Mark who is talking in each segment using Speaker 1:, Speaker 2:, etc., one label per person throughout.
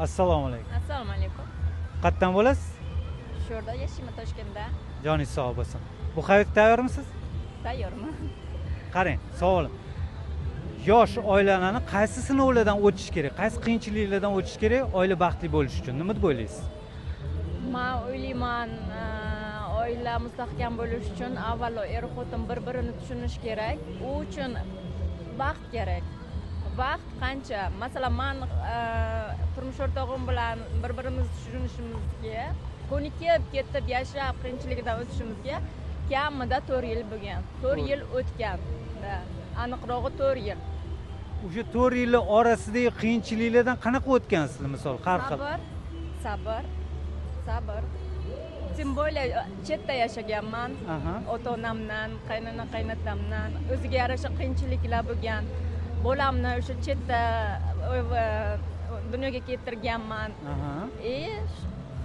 Speaker 1: Assalomu alaykum.
Speaker 2: Assalomu alaykum.
Speaker 1: Qayerdan bo'lasiz?
Speaker 2: Shu yerda yashayman, Toshkentda.
Speaker 1: Joningiz sog' bo'lsin. Bu hayotga tayyormisiz?
Speaker 2: Tayyorman.
Speaker 1: Qarang, savolim. Yosh oilalarni qaysi sinovlardan o'tish kerak, qaysi qiyinchiliklardan o'tish kerak oila baxtli bo'lish uchun? Nima deb o'ylaysiz?
Speaker 2: Men o'ylayman, oila mustahkam bo'lish uchun avvalo er-xotin bir-birini tushunish kerak. U uchun vaqt kerak. Vaqt qancha? Masalan, men turmush o'rtog'im bilan bir-birimizni tushunishimizga, ko'nikib ketib yashab qiyinchilikdan o'tishimizga kamida 4 yil bo'lgan. 4 yil o'tgan. Aniqrog'i 4 yil.
Speaker 1: O'sha 4 yil orasidagi qiyinchiliklardan qanaqa o'tgansiz, misol, har xil?
Speaker 2: Sabr, sabr, sabr. Тем более chetda yashaganman. Ota-onamdan, qaynona qaynotamdan o'ziga yarasha qiyinchiliklar bo'lgan. Bolamni o'sha chetda dunyoga keltirganman.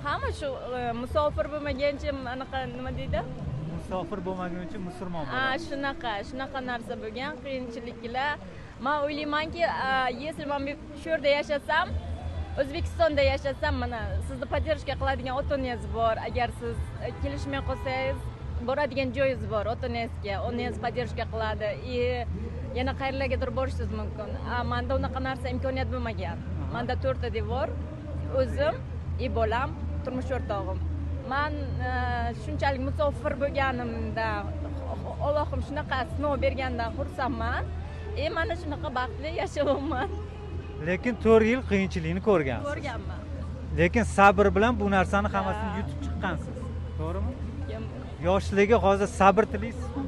Speaker 2: Hamma shu musofir bo'lmagancha anaqa nima deydi?
Speaker 1: Musofir bo'lmaguncha musulmon bo'ladi.
Speaker 2: Shunaqa narsa bo'lgan, qiyinchiliklar. Men o'ylaymanki, если men shu yerda yashasam, O'zbekistonda yashasam, mana sizni поддержка qiladigan ota-onangiz bor. Agar siz kelishmay qolsangiz, boradigan joyingiz bor ota-onangizga, onangiz поддержка qiladi. Yana qayerlargadir borishingiz mumkin. Menda unaqa narsa imkoniyat bo'lmagan. Menda 4 ta devor, o'zim, bolam, turmush o'rtog'im. Men shunchalik musofir bo'lganimda, Allohim shunaqa sinov bergandan xursandman. Mana shunaqa baxtli yashayapman.
Speaker 1: Lekin 4 yil qiyinchilikni ko'rgansiz.
Speaker 2: Ko'rganman.
Speaker 1: Lekin sabr bilan bu narsani hammasini yutib chiqqansiz. To'g'rimi? Yoshlarga hozir sabr tilaysizmi?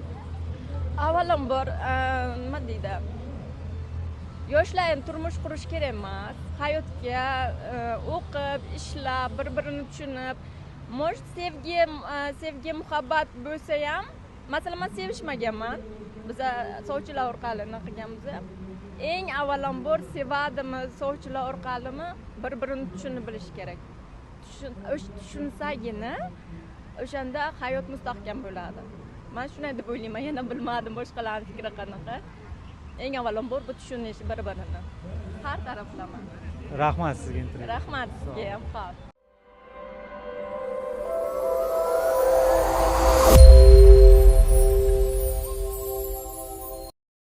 Speaker 2: Avvalambor, nima deydi? Yoshlar ham turmush qurish kerak emas. Hayotga o'qib, ishlab, bir-birini tushunib, может sevgi, muhabbat bo'lsa ham, masalan, men sevishmaganman. Biz sovchilar orqali nima qilganmiz. Eng avvalambor sevadimi, sovchilar orqalimi, bir-birini tushunib bilish kerak. Tushunsagina o'shanda hayot mustahkam bo'ladi. Men shunday deb o'ylayman, yana bilmadim boshqalarning fikri qanaqa. Eng avvalambor bu tushunish bir-birini. Har taraflama.
Speaker 1: Rahmat sizga intervyu.
Speaker 2: Rahmat sizga ham. Xo'p.